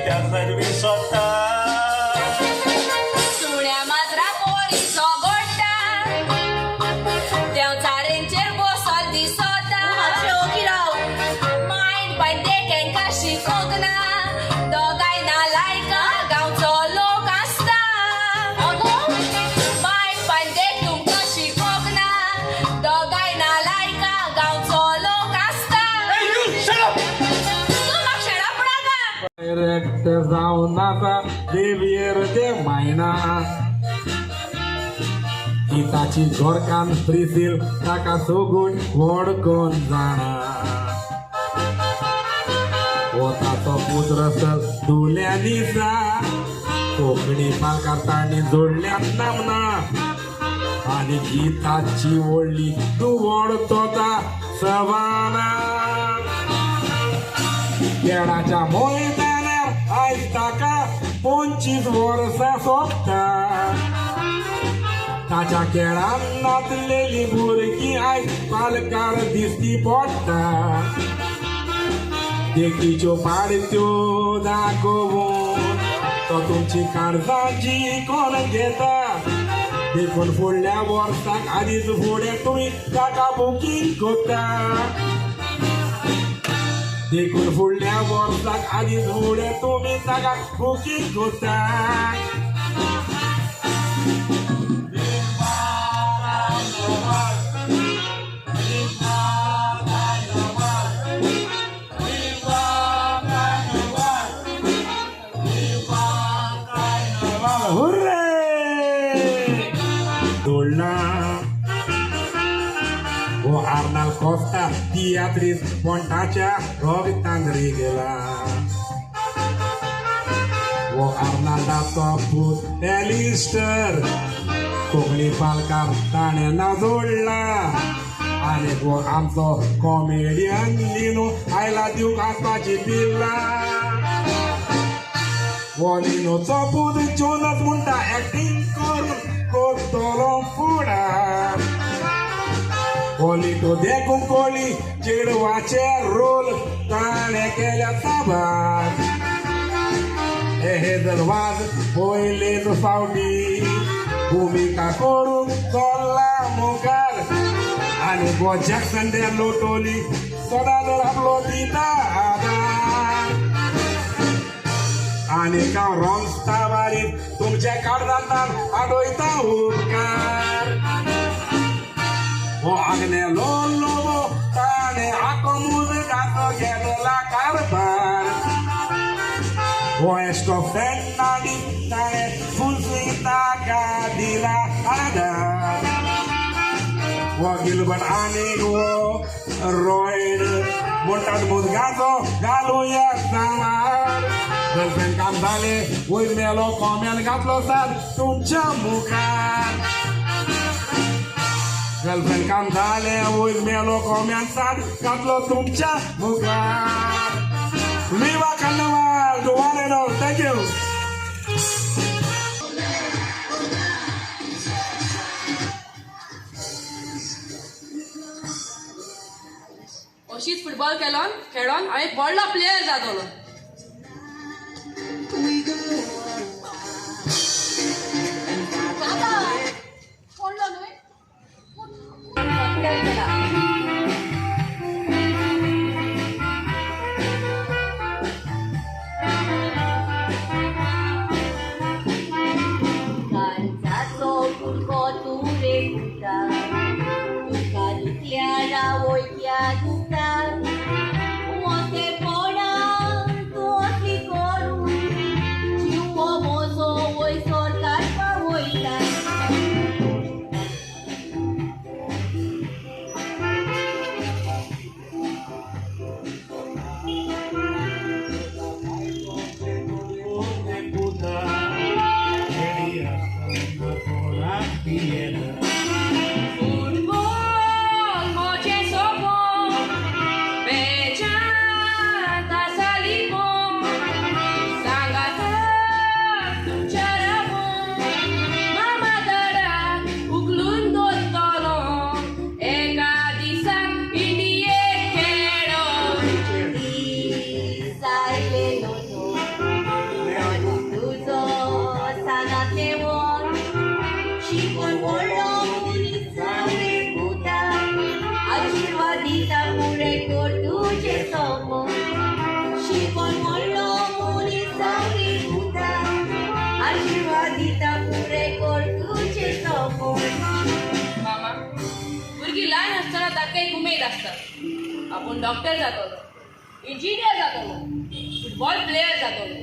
कित्याक जाय तुमी सोदता. सुण्या माजरा पोरीचो गोडटा, देंवचारेंचेर बसल दिसता. मायन बायन तेंकां शिकोंक ना, दोगांय नालायका गांवचो लोक आसता. मायन बायन तुमकां शिकोंक ना, दोगांय नालायका गांवचो लोक आसता. Hey, you, shut up! तूं म्हाका शेणा पडाका. डायरेक्टर जावन आसा देवियर दे मायना. ही ताची घरकान्न प्रिसील ताका सोगून व्हड कोण जाणा. हो ताचो पूत रसल दुल्या दिसा कोंकणी पालकार तांणी जोडल्यात नामना. आनी गीताची व्हडली धुवड तोता सवाना. खेळाच्या मैदानार आयज ताका 25 वर्सां सोंपता. ताच्या खेळान नाचलेली भुरगीं आयज पालकार दिसती पडटा. देखीच्यो पाडत्यो दाखोवन तो तुमची काळजाची कोण घेता. देखून फुडल्या वर्साक आदींच फुडें तुमी ताका बुकींग करता. देखून फुडल्या वर्साक आदींच फुडें तुमी ताका बुकींग करता. हुर्रे जोडला. हो आर्नाल कोस्ता तियात्रीस पोंटाच्या रोगतान गेला. हो आर्नाल्डाचो पूत एलिस्टर कोंकणी पालकार ताणें नांव जोडला. आनी हो आमचो कॉमेडियन निनू आयला दिवंक हांसपाची पिल्ला. हो निनूचो पूत जोनस म्हणटा एक्टींग करून करतलो फुडार. हो लिटो देखूंक कोळी चेडवाचे रोल ताणें केल्या साबार. हे हेजल वाज पयलेच फावटी भुमिका करूंक चल्ला मुखार. आनी गो जॅक्सन दे लोटोली सदां आपलो दिता आदार. आनी हांव रोमस्ता बारीक तुमच्या काळजांत आडोयता उपकार. हो आग्नेलो लोबो ताणें आको मुजगाचो घेतला कारभार. हो एस्को फेर्नांडीस ताणें फूल स्विंग ताका दिला आदार. हो गिलबर्ट आनी हो रॉयड म्हणटात मुजगाचो घालुया सांवार. गर्लफ्रेंड काम जालें वयर मेलो कोम्यान घातलो साद तुमच्या मुखार. गर्लफ्रेंड काम जालें वयर मेलो कोम्यान साद घातलो तुमच्या मुखार. Viva Carnaval, the one and all. Thank you. अशीच फुटबॉल खेळोन खेळोन हांव एक व्हडलो प्लेयर जातलो. पडलो न्हय केला. काळजाचो कुडको तूं रे पुता, तुका दुखल्यार आवय त्या दुखता. मोटेपणा भुरगीं ल्हान आसतना ताका एक उमेद आसता, आपूण डॉक्टर जातलो, इंजिनियर जातलो, फुटबॉल प्लेयर जातलो.